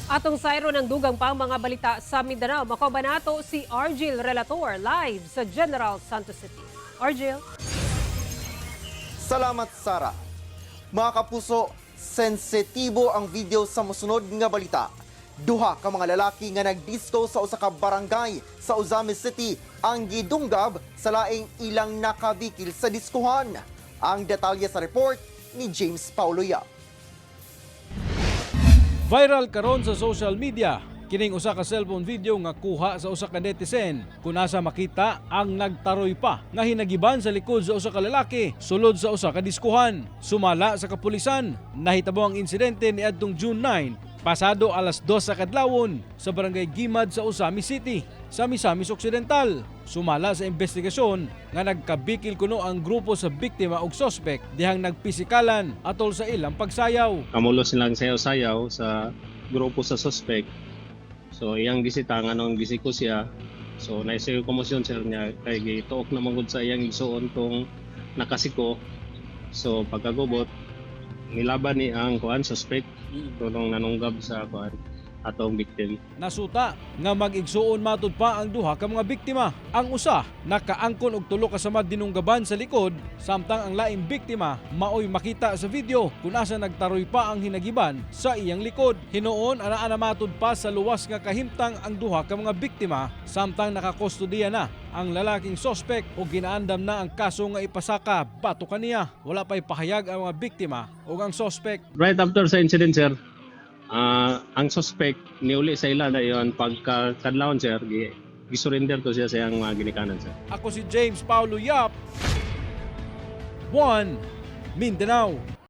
Atong sayro ng dugang pang mga balita sa Mindanao. Makauban nato si Argil Relator live sa General Santos City. Argil? Salamat, Sara. Mga kapuso, sensitibo ang video sa mosunod nga balita. Duha ka mga lalaki nga nagdisco sa usa ka barangay sa Ozamiz City ang gidunggab sa laing ilang nakabikil sa diskuhan. Ang detalye sa report ni James Paulo Yap. Viral karon sa social media kining usa ka cellphone video nga kuha sa usa ka netizen kung asa makita ang nagtaroy pa nga hinagiban sa likod sa usa ka lalaki sulod sa usa ka diskuhan. Sumala sa kapulisan, nahitabo ang insidente niadtong June 9 pasado alas 2 sa kadlawon sa barangay Gimad sa Ozamiz City, sa Misamis Occidental. Sumala sa investigasyon nga nagkabikil kuno ang grupo sa biktima ug sospek dihang nagpisikalan atol sa ilang pagsayaw. Kamulo silang sayaw-sayaw sa grupo sa suspect. So iyang gisita nga nung gisiko siya. So naisiyo komosyon sir niya kay gituok na gud sa iyang igsuon tong nakasiko. So pagkagubot, nilaban ni ang kuan suspect tunong nanunggab sa kuan atong victim. Nasuta nga mag-igsuon matud pa ang duha ka mga biktima. Ang usa nakaangkon og tulo ka samad dinunggaban sa likod, samtang ang laing biktima maoy makita sa video kung asa nagtaroy pa ang hinagiban sa iyang likod. Hinuon anaa na matud pa sa luwas nga kahimtang ang duha ka mga biktima, samtang nakakustudiya na ang lalaking sospek o ginaandam na ang kaso nga ipasaka batok kaniya. Wala pa'y pahayag ang mga biktima o ang sospek. Right after sa incident, sir, ang suspect niuli sa ila na iyon pagka kadlawon, sir, gisurrender to siya sa iyang mga ginikanan, sir. Ako si James Paulo Yap. 1 Mindanao.